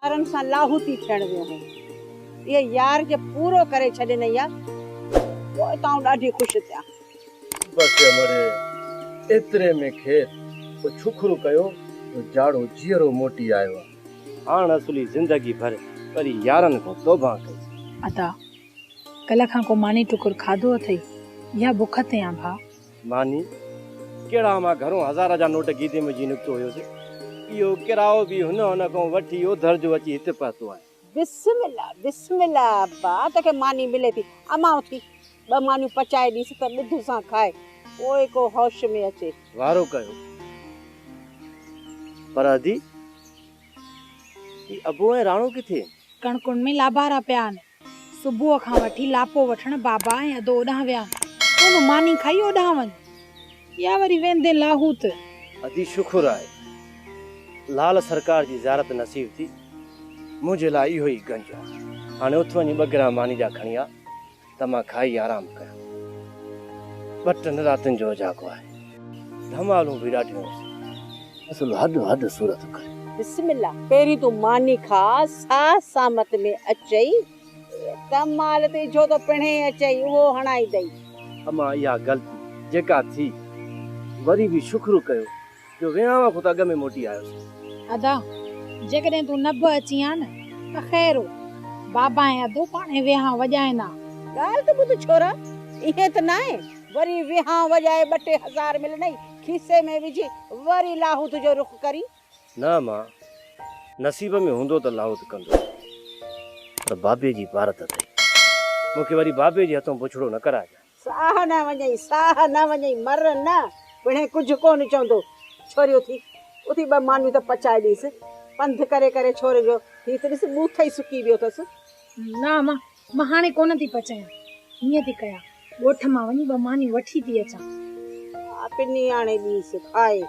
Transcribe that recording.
يارن سان لاهوتي ٿيڻ ويو هون. اهي يار جي پورو ڪري ڇڏينئي ها، پوء ته آئون ڏاڍي خوش ٿيان. بس امڙي، ايتري ۾ خير ڪو ڇوڪرو ڪيو جو جاڙو جيئرو موٽي آيو آ. هاڻ اصلي زندگي ڀر وري يارن کان توبهان ڪئي. ادا، ڪلهه کان ڪو ماني ٽڪر کاڌو اٿئي يا بک تي آن ڀاء؟ ماني؟ ڪهڙا مان گهرون هزار جا نوٽ گيدي ۾ جي نڪتو هيس. اهو ڪرايو به هن هن کان وٺي اوڌر جو اچي هت پهتو آهيان. بسم الله بسم الله ابا توکي ماني ملي ٿي. امان اٿي ٻه مانيون پچائي ڏيس ته ڏڌ سان کائي پوء ڪو هوش ۾ اچي. وارو ڪيو. پر ادي هي ابو ۽ راڻو ڪٿي آهن؟ ڪڻڪن ۾ لابارا پيا آهن. صبح کان وٺي لاپو وٺڻ بابا ۽ ادو اوڏانهن ويا آهن. تون به ماني کائي اوڏانهن وڃ. يا وري ويندين لاهوت. ادي شڪر آهي لال سرڪار جي زيارت نصيب ٿي. منهنجي لاء اهو ئي گنج آهي. هاڻي اٿ وڃي ٻه گرهه ماني جا کڻي آ ته مان کائي آرام ڪيان. ٻه ٽن راتين جو اوجاڳو آهي. ڌمالون به ڏاڍيون هيس. اصل هڏ هڏ سور ٿو ڪري. بسم الله پهرين تون ماني کاء ساهه سامت ۾ اچئي ته مال تي اجهو ٿو پڻهين اچئي اهو هڻائيندئي. امان اها غلطي جيڪا ٿي وري به شڪر ڪيو جو ويهانء کان ته اڳ ۾ موٽي آيس. ادا جيڪڏهن تون نه به اچين ها نه ته خير هو. بابا ۽ ادو پاڻهي ويهانء وڄائين ها. ڳالهه ته ٻڌ ڇورا ائين ته ناهي وري ويهانء وڄائي ٻه ٽي هزار ملنئي کيسي ۾ وجهي وري لاهوت جو رخ ڪرين. نه امان، نصيب ۾ هوندو ته لاهوت ڪندس، پر بابي جي پارت اٿئي، مون کي وري بابي جي هٿون بڇڙو نه ڪرائجانء. ساهه نه وڃئي، ساهه نه وڃئي، مر نه، پڻهين ڪجهه ڪونه چوندو. ڇوري اٿي، اٿي ٻه مانيون ته پچائي ڏينس. پنڌ ڪري ڪري ڇوري جو هي ته ڏس ٻوٿ ئي سڪي ويو اٿس. نه امان، مان هاڻي ڪونه ٿي پچايان. هيئن ٿي ڪيان، ڳوٺ مان وڃي ٻه مانيون وٺي ٿي اچان. ها، پني آڻي ڏينس، کائي.